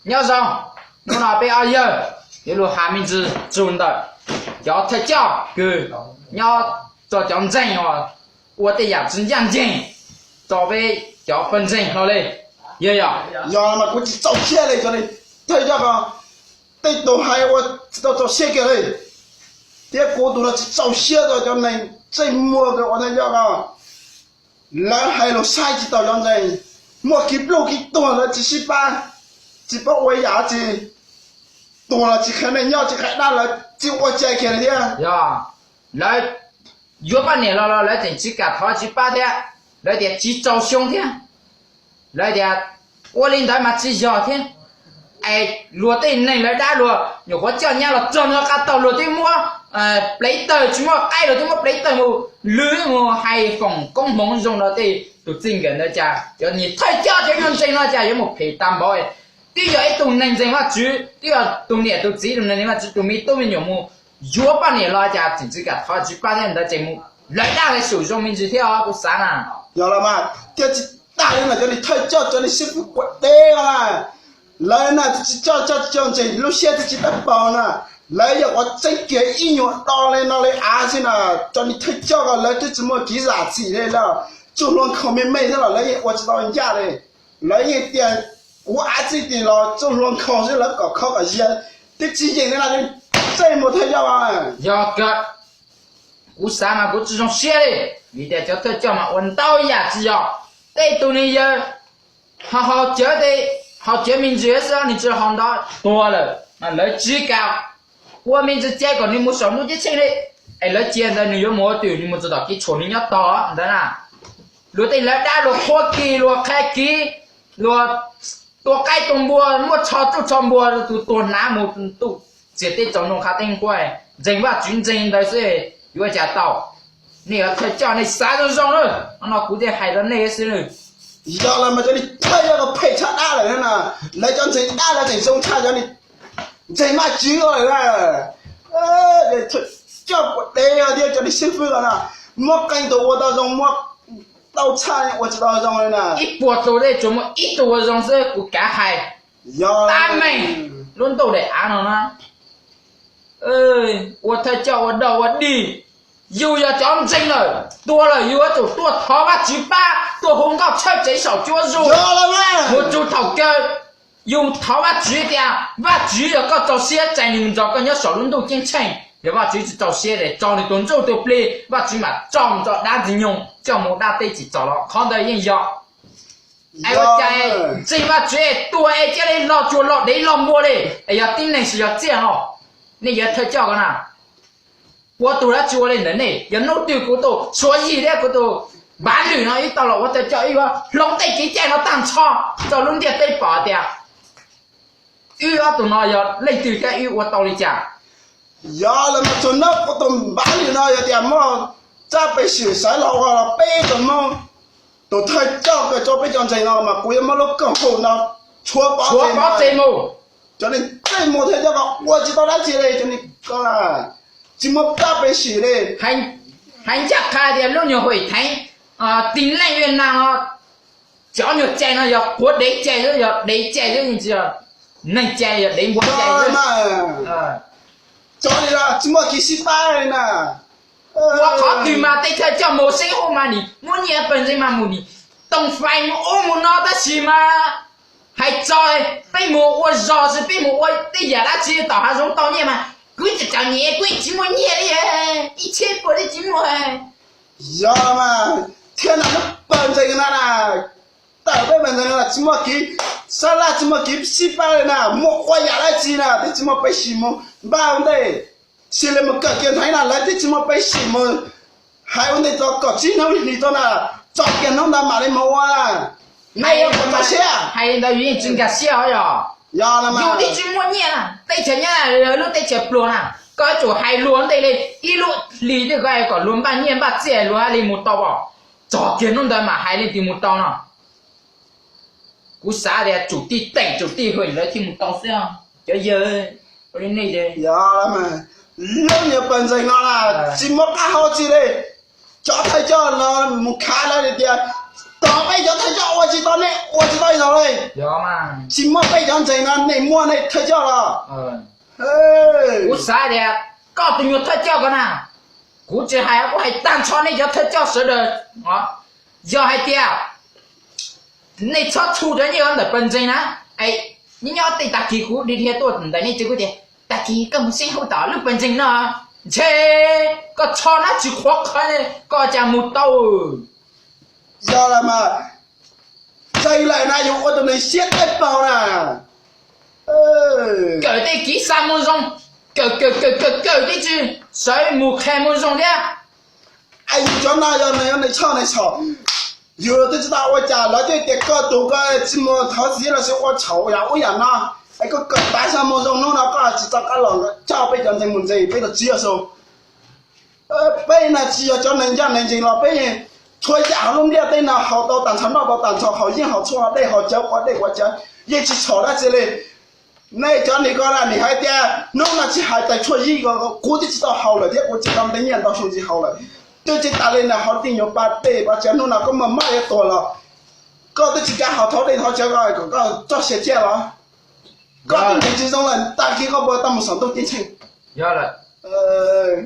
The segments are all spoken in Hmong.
Nyob zoo, hnub no peb ob yawg yuav lug has me ntsis txug ntawm cov thawj coj kws nyob rua cov ntseeg uas ua tej yaam tsi ncaj nceeg rua peb cov pawg ntseeg no le. Yog, yog. Yog mas kuv tsi txaus siab le cov thawj coj ko, tej tug hais ua tsi tau txaus siab kiag le. Thiab kuv tug no tsi txaus siab rua cov neeg ntsej muag kws ua thawj coj ko. Lawv hais lug saib tsi taus cov ntseeg, muaj kev pluj kev tuag lawv tsi sib pab, tsi paub ua yaam tsi, tuag los tsi qhia neej, nyob tsi qhia dab, lawv tsi ua cai kiag li thiab. Yog, lawv yuav poj niam los los lawv tseem tsi kam thov tsi pab thiab, lawv tias tsi txaus xyoo thiab, lawv tias ua li ntawd mas tsi yog thiab. Es luag tej neeg lawv dab luag nyuam qhuav coj nyab los txog nrho qab tau luag twb muab plev tawg, tsi muaj qaib luag twb muab plev tawg mus lwv mus hais foom koob hmoov zoo rau tej tug txij nkawm ntawd cas cov niag thawj coj cov nyuag ntseeg no cas yuav mus phem tag npaum. Twb yog ib tug neeg ntseeg Vajtswv, twb yog tug niam tug txiv tug neeg ntseeg Vajtswv tug me tub me nyuam mus yuav poj niam los cas tseem tsi kam thov tsi pab thiab ntawd tseem mus lawv dab lawv xyum zoo me ntsis thiab os kuv xav na. Yog los mas thiaj tsi tas li no cov niag thawj coj cov niag xib fwb quav deb na. Lawv na tsi coj coj coj ntseeg lub siab tsi tsi tab paug na. Lawv yog quav tseeb kiag ib nyuag do li no li av xwb na. Cov niag thawj coj ko lawv twb tsi muaj kev zam txim li lawm, txuj hlua nkhaus me me thiab los lawv yeej ua tsi tau ncaj li. Lawv yeej tias kuv av txij tis los txuj hlua nkhaus xwb lawv kom kho kom zia, twb tsi yeem li no. Tej mus thawj coj, yog kawg, kuv xav mas kuv tsi zoo siab li, vim tias cov thawj coj mas ua ntau yam tsi yog, tej tug nws yog haus cawv, haus cawv me ntsis xwb nws tsi haus ntau tuag lawm mas lawv tsi kam ua me ntsis cai kom nws mus saum ntuj ceeb tsheej li. Es lawv cia ntawd nws yuav mus ua twg, nws mus txog tom kev tshuam nws nyob tog ntawd na. Luag tej lawv dab luag qhuab kis luag qha kiv, luag tua qaib tua npua muab tsho tsuj tsho npua, tus tuag hnav mus tuj txias teb tsaus ntuj qha teb nquab, ntseeg Vajtswv ntseeg ntawd xwb yuav ua cas tau. Nej yuav thawj coj nej xav zoo zoo na, no kuv thiaj hais rau nej xwb. Yog los mas cov niag thawj coj ko phem tshaj dab lawm na, lawv cov ntseeg dab lawv tseem zoo tshaj cov niag ntseeg Vajtswv lawm na. Coj quav deb thiab cov niag xib fwb ko na, muab qee tus ua tau zoo, muab tau tshaj ua tsis tau zoo li na. Ib puas tus tej tsuas muaj ib tug ua zoo xwb kuv kav hais. Tab meeg lub ntuj daim av no na, ua thawj coj ua dog ua dig, yus yog cov ntseeg lawm, tuag lawm yus yuav tsum tuaj thov Vajtswv pab, tuaj hu nkauj tshawb tsev saum cuab zuj, mus txug thaum kawg yus thov Vajtswv tias Vajtswv yog koj rau siab tsa nws mus nrog koj nyob saum lub ntuj ceeb tsheej, yog Vajtswv tsis rau siab es tso nws tus ntsuj tus plig, Vajtswv mam tso mus rau dab ntxwg nyoog coj mus dab teb tsis txaus los qhov ntawd yeej yog. Es ua cas ntseeg Vajtswv es tuag es cia li los tsuas los dev los npua li, es yog tib neeg tsis yog txiaj no. Nej yuav thawj coj ko na, ua tus dab tsi ua li ntawm nej? Yog hnub twg kuv tus Suav Yig thiab kuv tus Npav Lwm no wb tau los ua thawj coj, wb yuav hloov tej kev cai no tag nrho rau lub ntiaj teb pom tias wb ob tug no yog leej twg thiab wb ua tau li cas. Yog los mas txhua hnub kuv tus Npav Lwm no yog tias muaj tsab peb sim xaiv los ua los peb tug Hmoob, tus thawj coj kawg rau peb cov ntseeg no mas kuv yuav muab lub koom haum no tshuav pov tseg mus. Cov neeg tej mus thawj coj ko ua tsis tau dab tsi li, cov neeg ko tsis muaj tsab peb sim li. Hais ncaj qha tias lub nyuag hais theev tin leej Viaj Nam no, cov nyuag cai no yog quav dev cai xwb, yog dev cai xwb, tsis yog neeg cai, yog dev npua cai xwb. Cov li los tsis muaj kev sib pab li na. Ua qhov twg mas tej thawj coj mus seeb ub mas nim muab nyiaj pawg ntseeg mas mus nim toog fais mus ub mus no tab sis mas hais txog peb mus ua zog xwb, peb mus ua tej yam dab tsi tom hav zoov tau nyiaj mas kuv tseem txom nyem kuv tsis muaj nyiaj li, ib txhiab puas li tsis muaj. Yog mas thiab na, pawg ntseeg na na, tawm peb pawg ntseeg no tsis muaj kev sab laj, tsis muaj kev sib pab li na, muaj ua yam dab tsi na twb tsis muaj peb sim mus npaj ua ntej, sim li mus kawm kiag theev na lawv twb tsis muaj peb sim mus hais ua ntej txog kaum tsib hnub hlis txog na, txog kiag hnub ntawd mam li mus ua na. Neb yuav kom txaus siab. Hais li ntawd yus yeej tsis nkag siab os yog. Yus twb tsis muaj nyiaj na, teb chaws Nyab Laj lub teb chaws pluag na, koj yuav tsum hais luag ntej li ib lub hlis twb koj kom luag npaj nyiaj npaj txiaj luag thiaj li mus tau os. Txog kiag hnub ntawd mam hais leej twg mus tau no. Kuv xav tias tsum tij teem tsum tij hwm lawv thiaj mus tau xwb. Cov yawg, ua li nej, lub niag pawg ntseeg no na tsis muaj qab hau tsi li. Cov thawj coj no mus khav lawv tias Tos peb cov thawj coj ua tsis tau, nej ua tsis tau ib zaug li. Tsis muaj peb cov ntseeg no nej muaj nej thawj coj los? Kuv xav tias koj tus nyuag thawj coj ko na, kuv tsis hais, kuv hais tag nrho nej cov thawj coj sawv daws, yog hais tias nej txhob txhu cov nyiaj ntawm pawg ntseeg na, es nyob nyob tej tag kis kuv dhia dhia tuaj ntawm nej tsev kuv tias, tag kis koj mus saib hauv tom lub pawg ntseeg no, ntshe koj txhob nab tsis qhuav qhawv, koj cas mus tau. Yog los mas, txawm lawm na yus ua tus neeg siab dawb paug na. Kawm tej kev xa moo zoo, kawm kawm kawm kawm kawm tib tsis sawv mus qhia moo zoo thiab. Es yus cov no yog neeg, yog neeg tshoj neeg txhaum, yus twb tsis tau ua cas lawv twb tias koj tus ko tsis mus thov txim los sis ua txhaum yam ub yam no, es koj kawm pav xa moo zoo hnub no koj tsis tau qab los coj peb cov ntseeg mus ntseeg peb tus Tswv Yexus. Peb no tsis yog cov neeg ncaj neeg ncees los peb txhua yam hauv lub ntiaj teb no haus tau tag nrho, noj tau tag nrho, haus yeeb haus tshuaj, haus dej haus cawv, quav dej quav cawv, yeej tsis txhaum dab tsi li. Nej cov nim ko nim hais tias hnub no tsis hais tas tshuaj yeeb ko kuv twb tsis tau haus lawm thiab kuv tsis tau ntev nyiaj ntau xyoo tsis haus lawm. Twb tsis tas li na, haus tej nyuag pa dej pa cawv hnub no koj muaj mob yuav tuag los koj twb tsis kam haus, thov dej thov cawv ko kom koj txoj sia ciaj los. Koj twb ntev tsis zoo lawm, tag kis koj puas tau mus saum ntuj ceeb tsheej?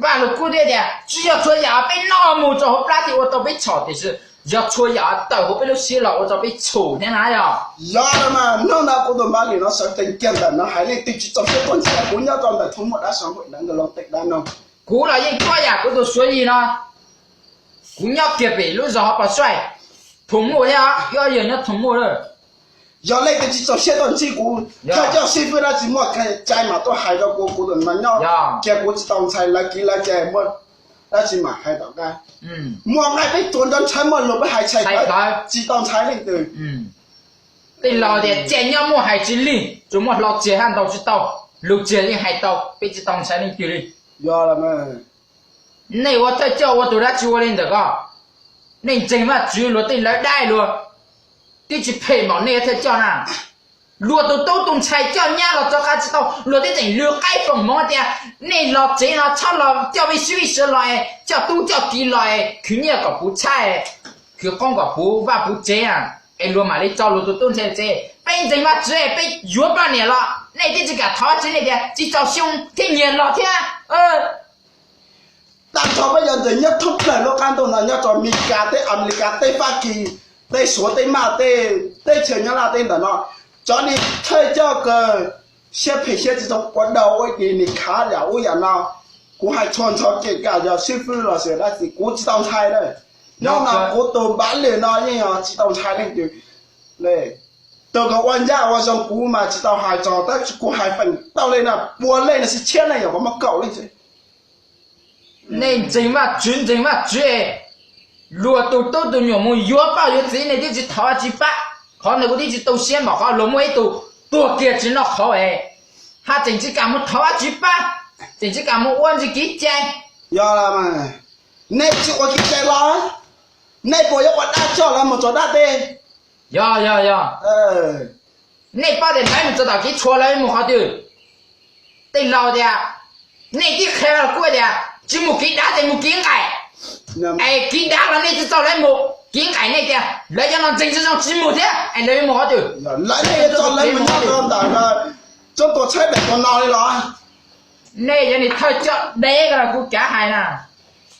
Vaj Lug Kub thiaj tias tsis yog txhua yam peb noj mus rau hauv plab thiaj ua tau peb txhaum, tiam sis yog txhua yam tawm hauv peb lub siab los ua rau peb txhaum thiab na yog. Yog los mas hnub no kuv tus npab lwm no sawv tsees kiag ntawm no hais leej twg tsis txaus siab tuaj ntxias kuv nyob rau ntawm thoob muaj dab xov nqaim dab nkaj loo tej dab no. Kuv los yeej txhua yam kuv tus Suav Yig no, kuv nyob kiag pem lub zos hauv Pos Suaij, Thoom Muj thiab, ib ob yawg nyob Thoom Muj lawm. Yog leej twg tsis txaus siab tuaj ntsib kuv, thawj coj xib fwb dab tsi muaj cai mam tuaj hais rau kuv, kuv tus no nyob kiag kuv tsis tau ntshai lawv kiv lawv cai, muaj dab tsi mam hais tom qab. Muaj nqaij peb tuav nrov ntshaw, muaj lus peb hais tshais tawv, tsis tau ntshai leej twg. Tej laus tias cai nyob muaj hais tsis lig, tsuas muaj hlo txiag hab ntaus tsis tau, lus txiag yeej hais tau, peb tsis tau ntshai leej twg li. Yog los mas nej ua thawj coj ua tus dab tsi ua li ntawm ko? Nej ntseeg Vajtswv luag tej lawv dab luag twb tsis phem npaum nej ua thawj coj na. Luag tus tub tus ntxhais coj nyab los rov qab tsis tau, luag twb tseem lw qaib foom hmoov tias nej los tsev no txhob los coj vij sib vij sawv los es coj tub coj ki los es khwv nyiaj kom puv tshab, khwv qoob kom puv vaj puv tsev, es luag mam li tso luag tus tub ntxhais tsev. Peb ntseeg Vajtswv peb yuav poj niam los nej twb tsis kam thov Vajtswv, nej tias tsis txaus xyoo thiab nyiag los thiab. Tag nrho peb cov ntseeg nyob thoob plaws lub qab ntuj no, nyob rau Mes Kas teb, Amelikas teb, Fab Kis, tej Suav teb, Maj teb, teb chaws Nyab Laj teb ntawm no, cov niag thawj coj kawg siab phem siab tsis zoo, ua dog ua dig, nim khav yam ub yam no. Kuv hais txhua ntxhov kev kam yog xib fwb los sis dab tsi kuv tsis tau ntshai na. Nyob no kuv tus npav lwm no yeej yog tsis tau ntshai leej twg. Tus kom ua ncaj ua zoo kuv mas tsis tau hais txog, tab sis kuv hais feem tau li no, pua leej no sis tshiab leej yog puas muaj kaum leej xwb. Nej ntseeg Vajtswv, ntseeg Vajtswv, luag tus tub tus nyuam mus yuav poj yuav txiv nej twb tsis thov tsis pab. Qhov ntawd kuv twb tsis tu siab npaum qhov luag muaj ib tug tuag kiag tsis noj qhauv es, haj tseem tsis kam mus thov Vajtswv pab, tseem tsis kam mus ua ntsis kev cai. Yog, nej tsis ua kev cai los, nej puas yuav ua dab coj lawv mus txog dab teb? Yog, yog, yog. Nej paub tias lawv mus txog tom kev tshuam lawv mus qhov twg? Tej laus tias, nej tib qhia los kuj tias tsis mus kev dav ces mus kev nqaim. Es kev dav los nej tsis txaus lawv mus, kev nqaim nej tias lawv cov no ntseeg zoo zoo tsis mus thiab es lawv yuav mus qhov twg? Lawv nej txaus lawv mus nyob rau ntawm tsob tuag tshaib daim tuag no li los? Nej cov niag thawj coj deb ko los kuv kav hais na,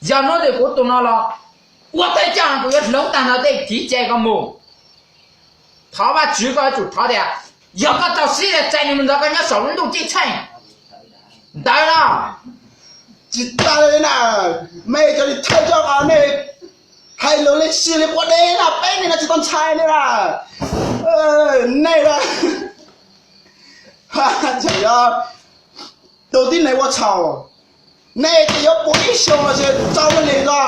yog hnub twg kuv tus no los ua thawj coj no kuv yuav hloov tag nrho tej kev cai ko mus. Thov Vajtswv koj yuav tsum thov tias, yog koj txaus siab tias txais nws mus ntxov koj nyob saum lub ntuj ceeb tsheej ntawd los. Tsis tas li na, mej cov niag thawj coj ko nej hais lus li sis li quav deb na, peb niag no tsis tau ntshai li na. Nej tseem yog tus tib neeg ua txhaum, nej ces yuav pum ib xyoos los sis txaus li ko,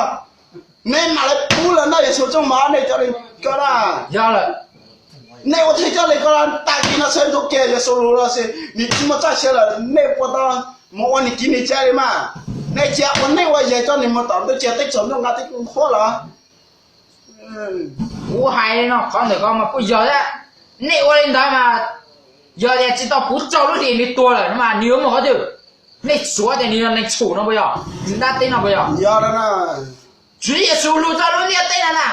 nej mam li pub los noj Yexus tsooj mov nej cov li ko na. Nej ua thawj coj li ko los tag kis no sawv ntxuv kiag Yexus lus los sis nws tsis muaj txoj sia lawm nej puas tau mus ua nws kiv nws cai li mas? Nej cia ua neej ua yaig coj nws mus tom ntej, cia teb tsaus ntuj nqa teb nqhuab los. Kuv hais li no qhov ntawm ko mas kuj yog thiab. Nej ua li ntawd mas yog tias tsis tau puv rau lub hlis nws tuag lawm no mas nws yuav mus qhov twg? Nej suav tias nws yog neeg tshum no puas yog? Nws dab teb no puas yog? Tswv Yexus lus rau lub ntiaj teb no na,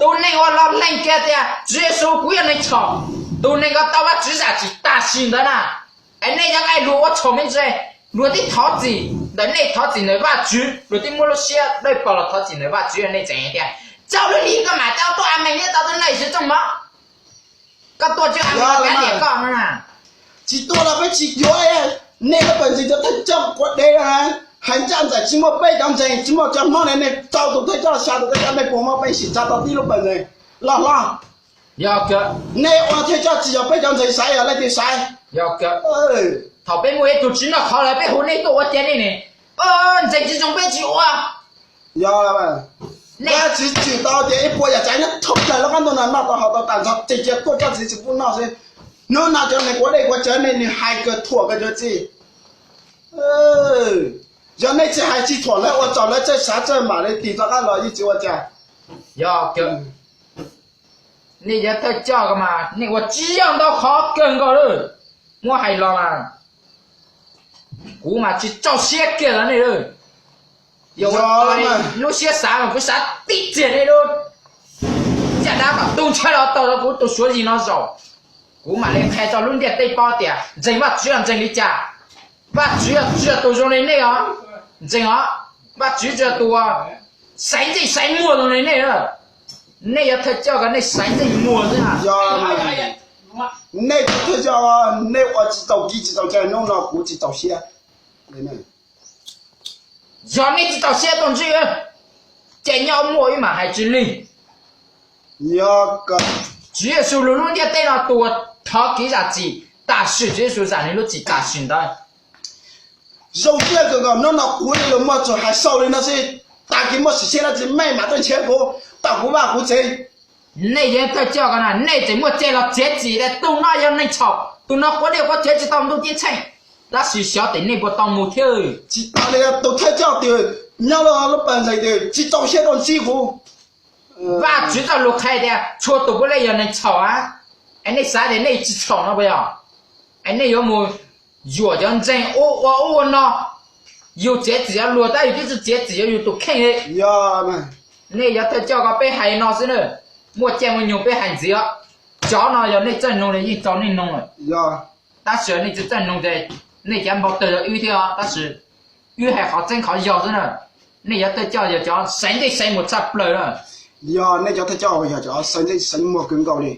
Tus neeg uas los lees kiag tias Tswv Yexus kuv yog neeg txhaum, tus neeg ko tau Vajtswv zam txim tam sim ntawd na. Es nej yuav nqe luag ua txhaum me ntsis, luag twb thov txim ntawm nej, thov txim ntawm Vajtswv, luag twb muab lub siab dawb paug los thov txim ntawm Vajtswv, nej tseem tias txaus lub hli koj mam tau tuaj a mees thiab tau tuaj nqaij txiv txooj mov. Koj tuaj tsis a mees koj kav liam koj no na. Tsis tuaj los peb tsis yuav. Nej lub pawg ntseeg cov thawj coj quav dev, hais ncaj nraim tsis muaj peb cov ntseeg, tsis muaj cov Hmoob ne, nej tso tus thawj coj, xa tus thawj coj, nej puas muaj peev xwm tsa tau tib lub pawg ntseeg? Loj hlob, nej ua thawj coj tsis yog peb cov ntseeg xaiv, yog leej twg xaiv? Thaum peb muaj ib tug tsis noj qhov lawm peb hu nej tuaj ua cas nej ne? Ntseeg tsis zoo peb tsis ua. Yog, Vajtswv tsim tau tias ib puas yam tsav nyob thoob plaws lub qab ntuj no noj tau haus tau tas nrog teg cia tuaj txog txiv tsis pub noj xwb. Hnub no cov neeg quav dej quav cawv nej nws hais kawg thuam kawg cov txiv. Yog nej tsis hais tsis thuam lawv ua tsaug lawv txawj xav txawj mam li tig rov qab los yeej tsis ua cas. Yog, nej cov thawj coj ko mas nej ua tsis yog ntau qhov kawg nkaus lawm. Muab hais los mas kuv mas tsis txaus siab kiag rau nej lawm. Yog ua li lub siab xav mas kuv xav tib txiag nej lub caj dab kom tu ntshai los tau rau kuv tus Suav zis no zaum. Kuv mam li qhia rau lub ntiaj teb paub tias ntseeg Vajtswv los ntseeg li cas. Vajtswv yog tsis yog tus zoo li nej os. Ntseeg os, Vajtswv tsis yog tus xaiv ntsej xaiv muag zoo li nej. Nej yog thawj coj ko nej xaiv ntsej muag xwb. Nej cov thawj coj, nej ua tsis txaus kiv tsis txaus cai, hnub no kuv tsis txaus siab. Yog nej tsis txaus siab tuaj ntsib, ces nyob muaj ib mam hais tsis lig. Yog Tswv Yexus lug lub ntiaj teb no tus uas thov kev zam txim, tam sim Tswv Yexus zam nws lub txim tam sim ntawd. Zoo siab kawg nkaus, hnub no kuv li los muaj txug hais xaus li no xwb, tag kis muaj sim siab dab tsi mej mam tuaj nrhiav kuv, tau kuv vaj kuv tsev. Nej yog thawj coj ko na, nej tseem muaj cai los txiav txim tias tus no yog neeg txhaum, tus no quav dej quav cawv tsis tau ntuj ceeb tsheej, tab sis xyov tes nej puas tau mus thiab. Tsis tas li, tus thawj coj twg nyob lub pawg ntseeg twg tsis txaus siab tuaj ntsib kuv. Vajtswv txoj lus qhia tias txhua tus puav leej yog neeg txhaum a, es nej xav tias nej tsis txhaum no puas yog? Es nej yuav mus yuam cov ntseeg ua ub ua no, yus txiav txim yuav luag tab yus twb tsis txiav txim yuav yus tus kheej li. Nej yuav thawj coj ko peb hais no xwb na, muaj caij muaj nyoog peb hais ntxiv os. Cov no yog nej txawj noog li yeej tau nej noog lawm, tab sis nej tsis txawj noog ces nej cav npau taws rau wb thiab os. Tab sis wb hais qhov tseeb qhov yog xwb na. Nej yuav thawj coj yog cov xaiv ntsej xaiv muag tshaj plaws na. Yog nej cov thawj coj yog cov xaiv ntsej xaiv muag kawg nkaus li.